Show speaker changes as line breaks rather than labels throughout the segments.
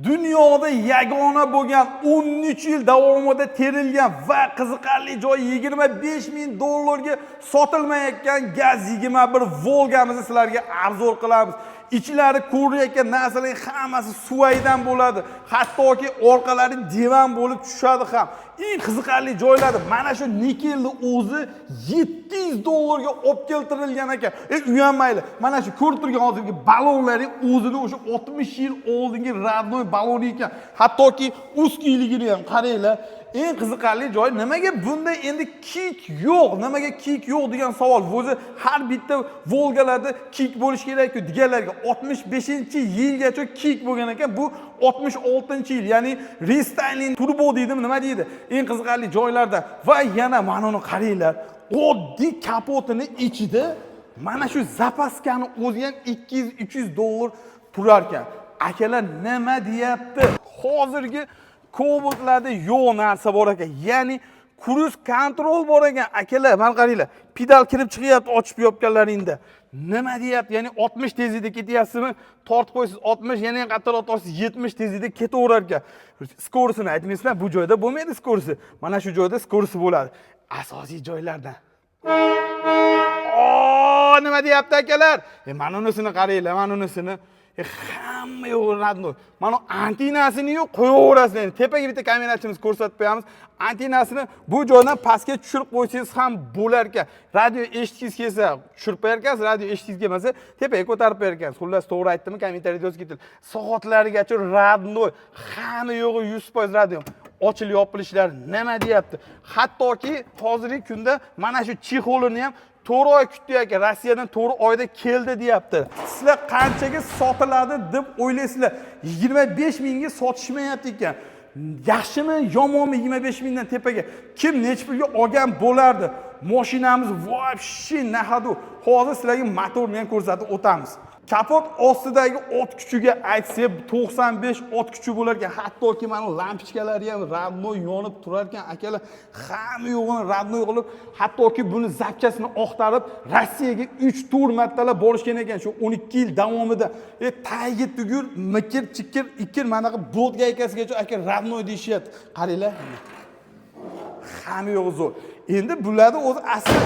Dunyoda yagona bo'lgan, 13 yil davomida terilgan va qiziqarli joyi, 25 ming dollarga sotilmayotgan GAZ 21 Volgamizni sizlarga обзор qilamiz. Ichlari ko'rinayotgan narsalarning hammasi suvaydan bo'ladi. Hattoki orqalari divan bo'lib tushadi ham. Eng qiziqarli joylari, mana shu nikelni o'zi 700 dollarga olib keltirilgan ekan. E, u ham mayli. Mana shu ko'rib turgan hozirgi ballonlarning o'zini o'sha 60 yil oldingi родной balloni ekan. Hattoki узкий ligini ham qaranglar. Eng qiziqarli joyi, nimaga bunda endi кик yo'q? Nimaga кик yo'q degan savol. O'zi har bitta Volgalarda кик bo'lishi kerak-ku. Deganlarga 65-yilgacha кик bo'lgan ekan. Bu 66-yil, ya'ni рестайлинг turbo deydimi, nima deydi? Eng qiziqarli joylarda va yana mana uni qaranglar. Oddiy kapotini ichida mana shu запаска ni o'zi ham 200-300 dollar turar ekan. Akalar, nima deyapti? Hozirgi Cobaltlarda yo'q narsa bor ekan. Ya'ni круиз контроль bor ekan. Akalar, mana qaranglar. Pedal kirib chiqyapti ochib yopganlaringda. Nima deyapti? Ya'ni 60 tezlikda ketyapsizmi? Tortib qo'ysiz 60, yana ham qattiqroq tortsangiz 70 tezlikda ketaverar ekan. Скорость ini aytmaysizlar, bu joyda bo'lmaydi скорость i. Mana shu joyda скорость i bo'ladi. Asosiy joylardan. O, nima deyapti, akalar? E, mana unisini qaranglar, mana unisini. E, hamma yo'q родной. Mana antenasini yo'q, qo'yaverasiz endi. Tepaga bitta kamerachimiz ko'rsatib qo'yamiz. Antenasini bu joydan pastga tushirib qo'ysangiz ham bo'lar ekan. Radio eshitgingiz kelsa, tushirib qo'yar ekansiz, radio eshitgingiz kelmasa, tepaga ko'tarib qo'yar ekansiz. Xullas, to'g'ri aytdimmi? Kommentariyada yozib ketinglar. Soatlarigacha родной, hamma yo'g'i 100% radio. Ochilib yopilishlar nima deyapti? Hattoki hozirgi kunda mana shu чехол ini ham 4 oy kutdi aka, Rossiyadan 4 oyda keldi deyapti. Sizlar qanchaga sotiladi deb o'ylaysizlar? 25 mingga sotishmayapti ekan. Yaxshimi, yomonmi 25 mingdan tepaga? Kim nechi pulga olgan bo'lardi? Mashinamiz вообще на ходу. Hozir sizlarga motorni ham ko'rsatib o'tamiz. Kapot ostidagi ot kuchiga aytsak, 95 ot kuchi bo'lar ekan. Hattoki mana lampochkalari ham родной yonib turar ekan, akalar. Hamma yo'g'ini родной qilib, hattoki buni запчасть ini oqtarib Rossiyaga 3-4 martalab borishgan ekan shu 12 yil davomida. E, tagi tugur, mikir chikir ikir, manaqa болт гайка sigacha, aka, родной deyishyapti. Qaranglar, hamma yo'g'i zo'r. Endi bularni o'zi asli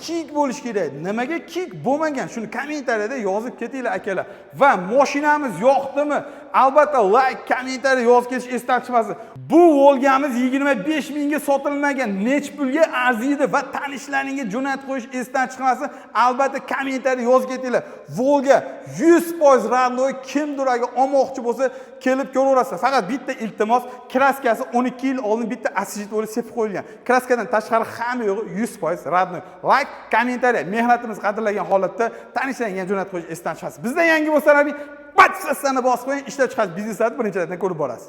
кик bo'lishi kerak. Nimaga кик bo'lmagan? Shuni kommentariyada yozib ketinglar, akalar. Va mashinamiz yoqdimi? Albatta layk, kommentariy yozib ketish esdan chiqmasin. Bu Volgamiz 25 mingga sotilmagan. Nech pulga arziydi va tanishlaringga jo'natib qo'yish esdan chiqmasin. Albatta kommentariy yozib ketinglar. Volga 100% родной, kimdir agar olmoqchi bo'lsa, kelib ko'raverasizlar. Faqat bitta iltimos, краска si 12 yil oldin bitta освежить bo'lib sepib qo'yilgan. Краска dan tashqari hamma yo'g'i 100% родной. Layk, kommentariy, mehnatimizni qadrlagan holatda tanishlaringga jo'natib qo'yish esdan chiqmasin. Bizdan yangi bo'lsalaring, подписаться ni bosib qo'ying, ishlab chiqarish bizneslarni birinchilardan ko'rib borasiz.